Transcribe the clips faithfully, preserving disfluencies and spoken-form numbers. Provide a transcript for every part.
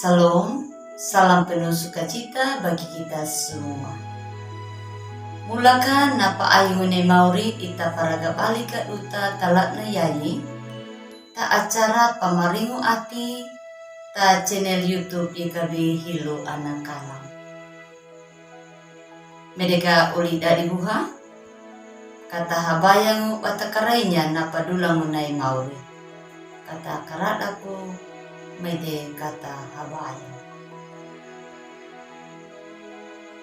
Shalom, salam penuh sukacita bagi kita semua. Mulakan na pa'aihune mauri ita paragabalika duta talatna yayi, ta acara Pamaringu Ati, ta channel YouTube Y K B Hilo Anakalam. Mede ka oli dadi buha, kata habayangu bata karainya na padulangu nai mauri. Kata karadaku mede kata habayangu.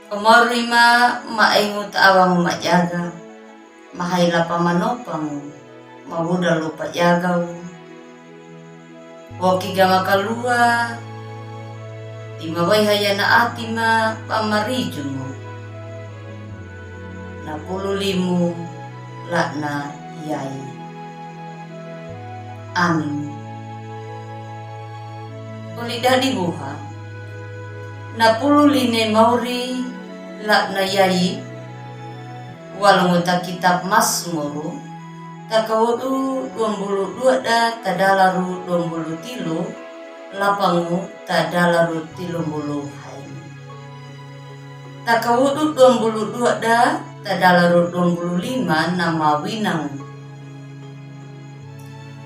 O mauri ma, ma engu ta awangu majaga, ma haila pamanopangu, ma wuda lupa jagau. Woki ga ma kaluwa, ti ma waiha yana ati ma pamarijungu. Na pulu limu latna yayi. Amin. Oli dadi buha. Na pulu line mauri latna yayi. Walongu ta kitab Masmur, ta kawudu duambulu duwa da ta dalaru duambulu tilu, lapangu ta dalaru tilumbulu haini. Ta kawudu duambulu duwa da ta dalaru duambulu lima na mawinangu.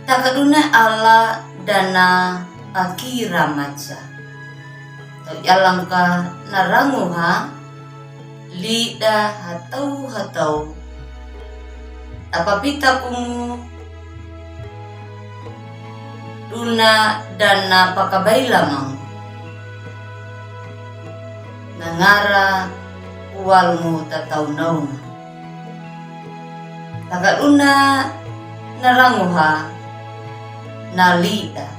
Ta kaduna Allah dana pakira maca. Tau jalangka na ranguha, lida hatau hatau. Ta papita kumu duna dana pakabaila mangu. Na ngara walongu ta tau nauna. Ta kaduna na ranguha na lida.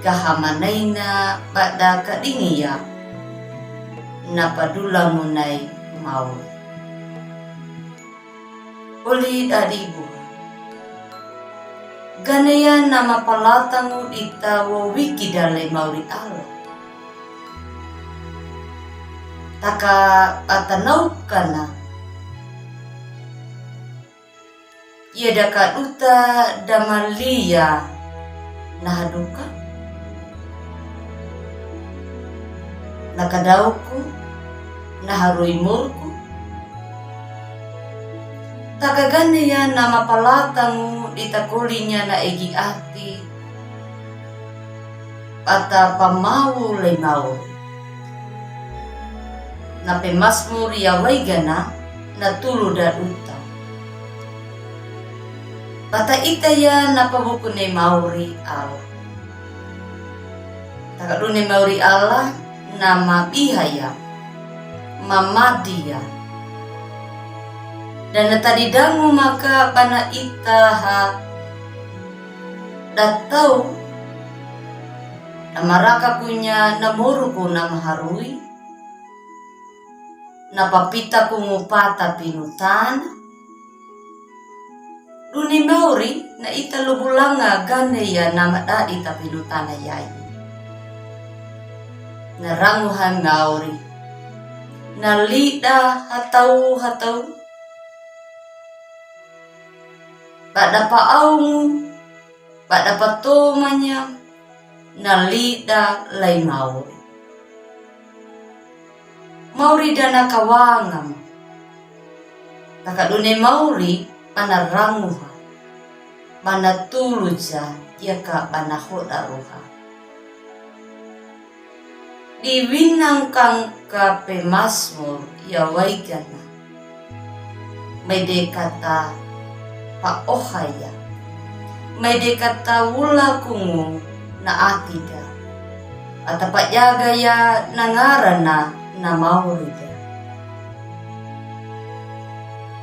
Gaha manaina bada kadingi ya na padulangu nai mauri. Oli dadi buha. Ganeya na mapalatangu dita wowiki dale mauri Allah. Taka atanaukana. Iya daka duta damaliya na haduka. Na kadauku, na harui morku. Taka ganeya na mapalatangu dita kolinya na egi ati. Bata pamau lai mauri. Na pemasmur ya waigana na tulu da duta. Bata ita ya na pabuku ne mauri Allah. Ta kaduna mauri Allah na mabiha ya, mamadi ya. Dana tadi dangu maka bana ita ha datau. Na maraka kunya na moruku na maharui. Na papita kumu pata pinutana. Duni mauri na ita lubulanga ganeya na madadi ta pinutana yayi. Na ranguha mauri. Na lida hatau hatau. Bada paaungu. Bada patomanya na lida lai mauri. Mauri dana kawangam. Ta kaduna mauri bana ranguha. Bana tuluja ya ka bana hoda ruha. Di winang kangka pemasmur ya waigana. Mede kata paohaya. Mede kata wula kungu na atida. Ata pajaga ya na ngarana na maurida.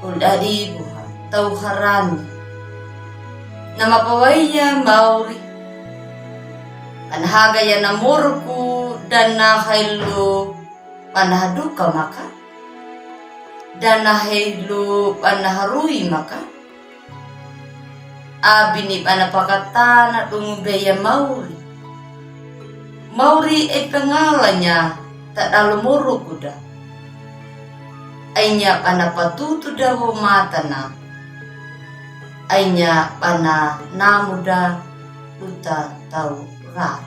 Oli dadi buha tau harani. Na mapawaiya mauri. Bana haga ya na moruku dana hailu bana haduka maka. Dana hailu bana harui maka. Abini bana pakatana dungu beya mauri. Mauri e pangalanya ta dalu moruku da. Ainya bana patutu da wo matana. Ainya bana namu da duta tau rara.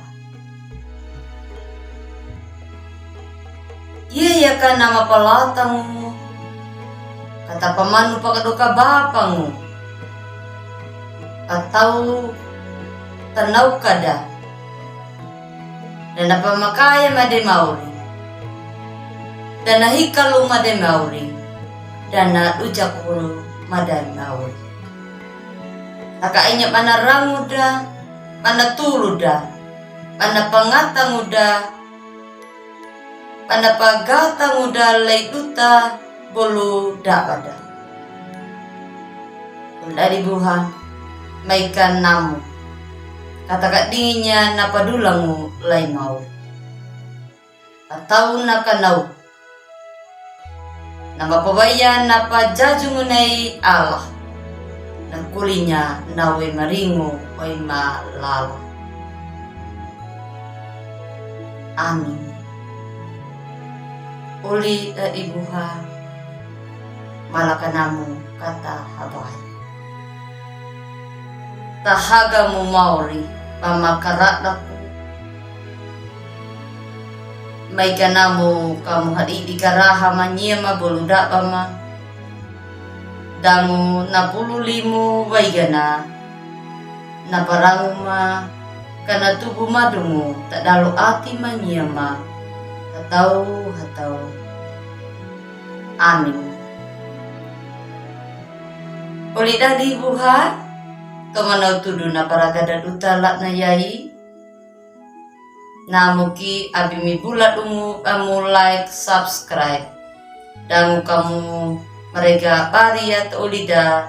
Iye ya ka na mapalatang ngu, ka tapamanu pakadoka bapa ngu, atau tanau kada, da na pamakaya made mauri, da na hikalu made mauri, da na dujaku made mauri. Taka inya bana rangu da, bana tulu da, bana pangata ngu da, bana pagata ngu da lay duta bolu dabada. Ol dadi buha, maika namu, ka taka dingi nya na padula ngu lay mauri. Atau na kanau, na mapabaya na pajaju ngu nai Allah, na kulinya na we maringu we malala. Amin. Oli dadi buha, malaka namu kata habai. Tahaga mu mauri ba makaradaku. Maika namu ka mu hadidi karaha ma nyema bolu daba ma. Dangu na pulu limu waigana na parangu ma, ka na tubu madumu tadalo ati ma nyema, hatau hatau. Amin. Oli dadi buha, tomanau tudu na paragada duta lana yai. Namu ki abi mi bula dungu amu like, subscribe. Dangu kamu marega bari ya to oli da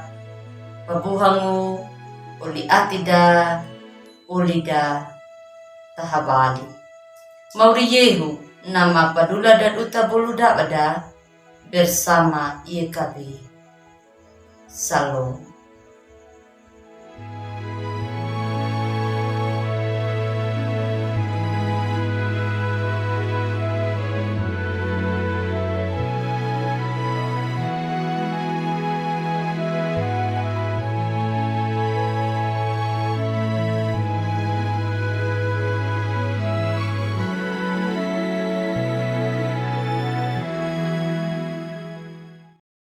pabuhangu, oli ati da, oli da tahabali. Mauri yehu nama padula da duta bolu da bada bersama iye kabe. Shalom.